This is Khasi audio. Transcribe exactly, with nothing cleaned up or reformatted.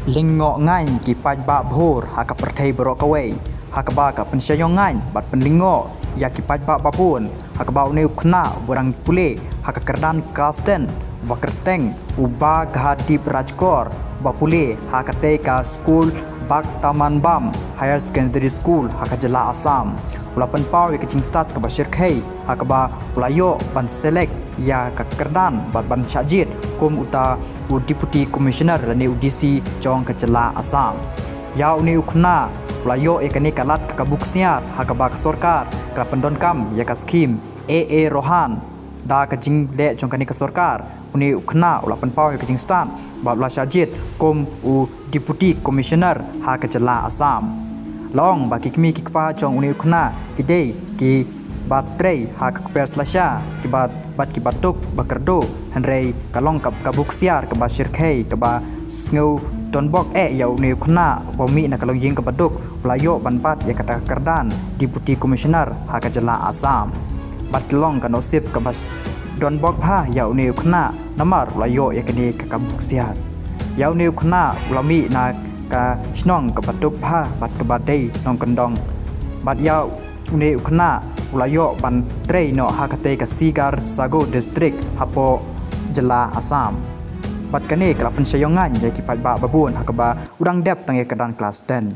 Lyngngoh ngaiñ ki paidbah bhur ha ka pyrthei baroh kawei, ha kaba ka pynshai ïong ngaiñ bad pynlyngngoh ïa ki paidbah babun, ha kaba une u khynnah uba dang pule ha ka kyrdan klas ten, uba kyrteng u Bagahadip Rajkor, uba pule ha katei ka skul Bhaktamanbam Higher Secondary School ha ka jylla Assam, u la pynpaw ïa ka jingstad kaba shyrkhei, ha kaba u la ïoh ban select ïa ka kyrdan bad ban shah jied kum uta u Deputy Commissioner lane u D C jong ka jylla Assam. Ïa une u khynnah u la ïoh ïa kane ka lad ka kabu ksiar, ha kaba ka sorkar ka la pyndonkam ïa ka skhim A A Rohan. Da ka jingleh jong kane ka sorkar, une u khynnah u la pynpaw ïa ka jingstad bad u la shah jied kum u Deputy Commissioner ha ka jylla Assam. La ong ba ki kmie ki kpa jong une u khynnah ki dei kiba trei ha ka kper slasha, kiba, bad kiba duk ba kyrduh, hynrei ka long ka, kabu ksiar kaba shyrkhei, kaba sngewdonbok eh ïa une u khynnah uba mih na ka longïing kaba duk, u la ïoh ban bat ïa kata ka kyrdan Deputy Commissioner ha ka jylla Assam. Bad ka long ka nusip kaba donbok bha ïa une u khynnah, namar u la ïoh ïa kane ka kabu ksiar. Ïa une u khynnah u la mih na ka shnong kaba duk bha bad kaba dei nongkyndong. Bad ïa une u khynnah u la ïoh ban trei noh ha katei ka Sikarsagar District hapoh jylla Assam. Bad kane ka la pynshai ïong ngaiñ ïa ki paidbah babun, ha kaba u dang dep tang ïa ka kyrdan klas ten.